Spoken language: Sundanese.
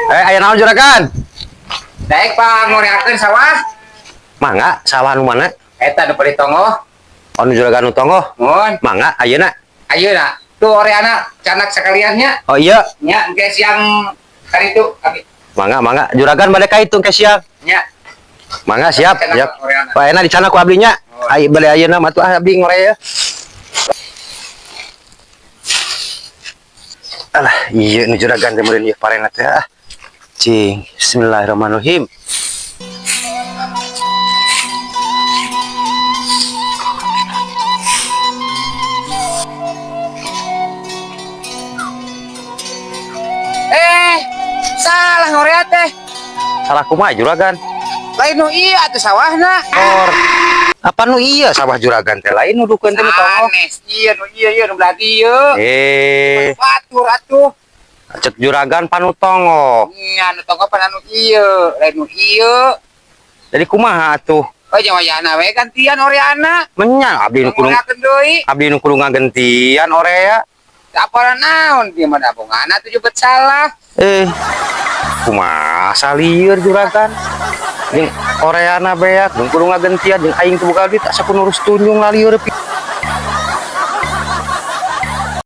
Aya naon, Juragan? Daek Pak ngoreakeun sawah. Mangga, sawah nu mana? Eta nu palih tonggoh. Oh, nu juragan nu tonggoh. Mun. Mangga ayeuna. Ayeuna. Tuh oreana canak sekalian nya. Oh iya, Nya engke siang kali itu kami. Mangga mangga. Juragan bade ka itu ke siang. Nya. Mangga siap, Canak siap. oreana. Pak enak dicanak ku abdi nya. Oh. Ai bade ayeuna mah tuh ah abdi ngore ya. Alah, iya nu juragan teh meureun ieu parena teh ah. Cing, bismillahirrahmanirrahim. Eh, salah ngorea teh. Salah kumaha, Juragan? Lain nu ieu atuh sawahna. Or. Apa nu iya sawah juragan teh lain nu dukeun teh nu tonggoh? Sanes, iya nu ieu ieu nu belah dieu. Eh, Batur atuh. Cek juragan panu tonggoh. Nya nu tonggoh pan anu ieu, lain nu ieu. Jadi kumaha atuh? Oh, jangan wayahna we gantian oreana. Menya abdi nu kudu Ngoreakeun deui. Abdi nu kudu ngagentian orea. Apa naon dia mah dabongana tuh jebet salah. Eh, kumaha salieur, Juragan? Jeung oreana beak, jeung kudu ngagentian jeung aing teu boga duit asa ku nurus tunjung lalieur.